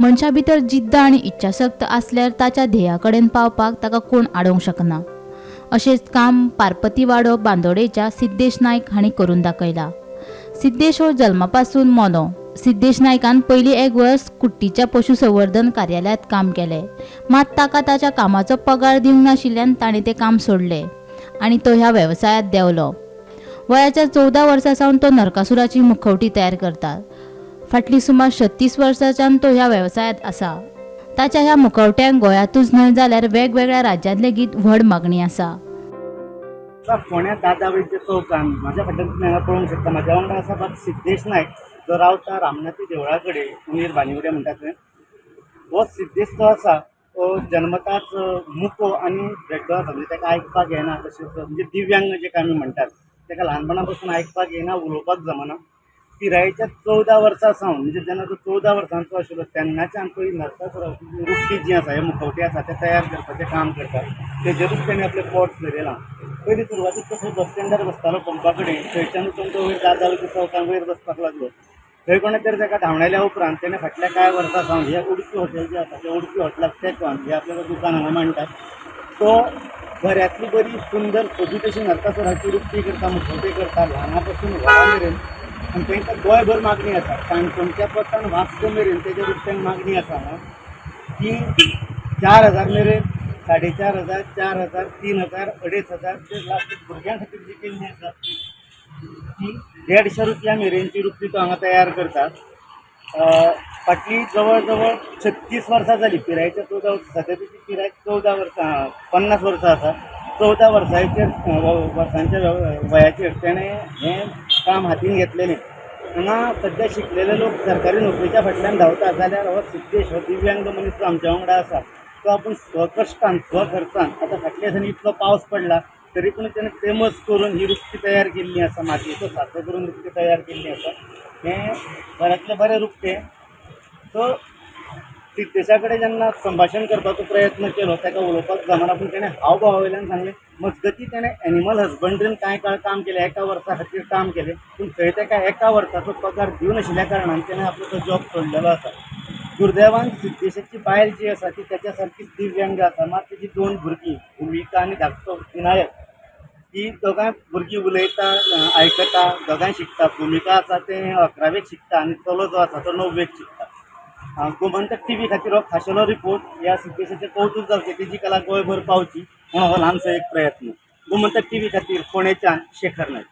मनशा भितर जिद्द आनी इच्छाशक्त आसल्यार ताच्या ध्येया कडेन पावपाक ताका कोण आडोवंक शकना. अशेंच काम पार्पती वाडो बांदोडेच्या सिद्धेश नायक हांणी करून दाखयला. सिद्धेश हो जल्मापासून मोनो. सिद्धेश नायकान पयलीं एक वर्स कुट्टीच्या पशुसंवर्धन कार्यालयांत काम केलें. मात ताका ताच्या कामाचो पगार दिवंक नाशिल्ल्यान ताणें तें काम सोडलें आनी तो ह्या वेवसायांत देंवलो. वयाच्या 14 वर्सां सावन तो नरकासुराची मुखवटी तयार करता. फाटलीं सुमार 36 वर्सांच्यान तो ह्या वेवसायांत आसा. ताच्या ह्या मुखवट्यांक गोंयांतूच न्हय जाल्यार वेगवेगळ्या राज्यांत लेगीत व्हड मागणी आसा. फोंड्या दादा वैद्य चौकान म्हाज्या फाटल्यान तुमी हांगा पळोवंक शकता. म्हाज्या वांगडा आसा बाब सिद्धेश नायक, जो रावता रामनाथी देवळा कडेन, उणीर बांदिवड्या म्हणटा थंय. हो सिद्धेश जो आसा तो जन्मताच मुको आनी भेड्डो आसा, म्हणजे ताका आयकपाक येना, तशेंच म्हणजे दिव्यांग जे आमी म्हणटात ताका ल्हानपणा पासून आयकपाक येना, उलोवपाक जमना. पिरायेच्या 14 वर्सां सावन, म्हणजे जेन्ना तो 14 वर्सांचो आशिल्लो तेन्नाच्यान तो नरकासुराची रुपटी जी आसा, हे मुखवटे आसा ते तयार करपाचें काम करता. तेजेरूच तेणें आपलें पोट चलयलां. पयलीं सुरवातीक तो खंय बस स्टँडार बसतालो पंपा कडेन, थंयच्यान उठून तो वयर दादा वैद्य चौकान वयर बसपाक लागलो. थंय कोणें तरी ताका धांवडायल्या उपरांत तेणें फाटल्या कांय वर्सां सावन हे उडपी हॉटेल जें आसा त्या उडपी हॉटेलाक तेंकोन हे आपल्यालो दुकान हांगा मांडटात. तो बऱ्यांतली बरी सुंदर सोबीत अशी नरकासुराची रुपटी करता, मुखवटे करता, ल्हाना पासून व्हडा मेरेन. आनी तांकां गोंयभर मागणी आसा. काणकोणच्या पत्तान वास्को मेरेन तेज्या रुपट्यांक मागणी आसा हांगा की 4000 मेरेन, 4500, 4000, 3000, 2500 ते लास्ट भुरग्यां खातीर जी केल्ली आसा ती 150 रुपया मेरेनची रुपटी तो हांगा तयार करता. फाटलीं जवळ जवळ 36 वर्सां जालीं, पिरायेच्या 14 वर्सां, सद्या तेची पिराय 14 वर्सां, 50 वर्सां आसा. 14 वर्सांचेर वर्सांच्या वयाचेर तेणें हें काम हातीन घेतलेलें. हांगा सद्या शिकलेले लोक सरकारी नोकरेच्या फाटल्यान धांवता, जाल्यार हो सिद्धेश हो दिव्यांग मनीस जो आमच्या वांगडा आसा तो आपूण स्वकश्टान स्वखर्चान, आतां फाटल्या दिसांनी इतलो पावस पडला तरी पूण तेणें तेमस करून ही रुपटी तयार केल्ली आसा, मातयेचो सांचो करून रुपटी तयार केल्ली आसा. हें बऱ्यांतलें बरें रुपटें. सो सिद्धेशा कडेन जेन्ना संभाशण करपाचो प्रयत्न केलो, ताका उलोवपाक जमना, पूण तेणें हावभावा वयल्यान सांगलें. मजगती तेणें एनिमल हजबंड्रीन कांय काळ काम केलें, एका वर्सा खातीर काम केलें, पूण थंय ताका एका वर्साचो पगार दिवनाशिल्ल्या कारणान तेणें आपलो तो जॉब सोडलेलो आसा. दुर्दैवान सिद्धेशाची बायल जी आसा ती तेच्या सारकीच दिव्यांग आसा. मात तेजी 2 भुरगीं भुमिका आनी धाकटो विनायक, ती दोगांय भुरगीं उलयता, आयकता, दोगांय शिकता. भुमिका आसा तें 11वेक शिकता आनी चलो जो आसा तो 9वेक शिकता. गोमंतक टीव्ही खातीर हो खाशेलो रिपोर्ट. ह्या सिद्धेशाचें कौतूक जावचें, तेजी कला गोंयभर पावची म्हणून हो ल्हानसो एक प्रयत्न. गोमंतक टीव्ही खातीर फोंडेच्यान शेखर नायक.